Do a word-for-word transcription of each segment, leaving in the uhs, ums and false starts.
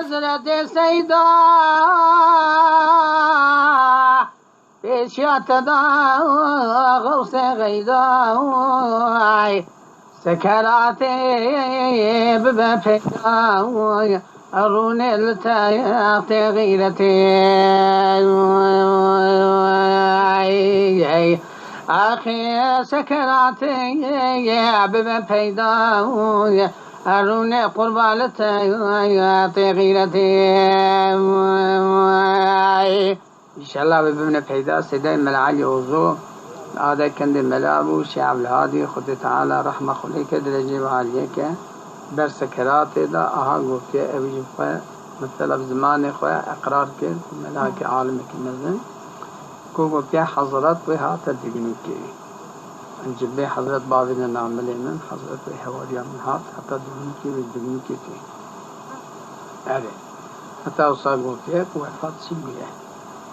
Hazretê Seyda, pêşiya te da Xewsê Xeyda, sekeratê bibe peyda, rûnê li textê xîretê. Axê sekeratê bibe peyda, rûnê qurba li textê xîretê. Înşallah wê bibine peyda. Seydayê Mela Elî Ozo, ade kendê mela bû, Şêx Evlihadî, Xwedê Teala rehma xwe lê ke, derecê wî aliyê ke, ber sekeratê de aha gotiye, ew jî xwe, mesela bi zimanê xwe eqrar kir, melakê alimekî mezin, ku gotiye Hezret wê hate Dignûkê. Cibê Hezret bavê de namilê min, Hezret wê hewariya min hat, heta Dignûkê, wê Dignûkê tê. Erê. Heta wisa gotiye ku wefat jî bûye.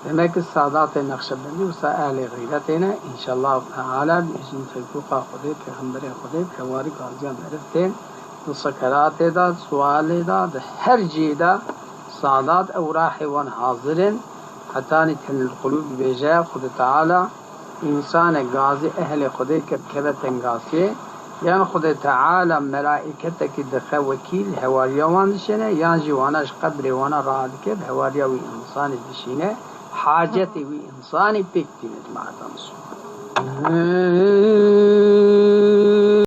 Demek ki Sadatê Nexşebendî wisa ehlê xîretê ne, înşallah teala bi îzin Tevfîqa Xwedê, Pêxemberê Xwedê, bi hewarî gaziya meriv tên, di sekeratê de, sualê de, di her cihê de Sadat ew rahê wan hazir in. Hetanî tenil qulûb dibêje, Xwedê Teala însanek gazî ehlê Xwedê ke dikeve tengasiyê, yan Xwedê Teala melaîketekî dixe wekîl hewariya wan dişêne, yan jî wana ji qebrê wana radike, bi hewariya wî însanê dişîne, hacetê wî însanê pêk tîne cemaeta Misliman.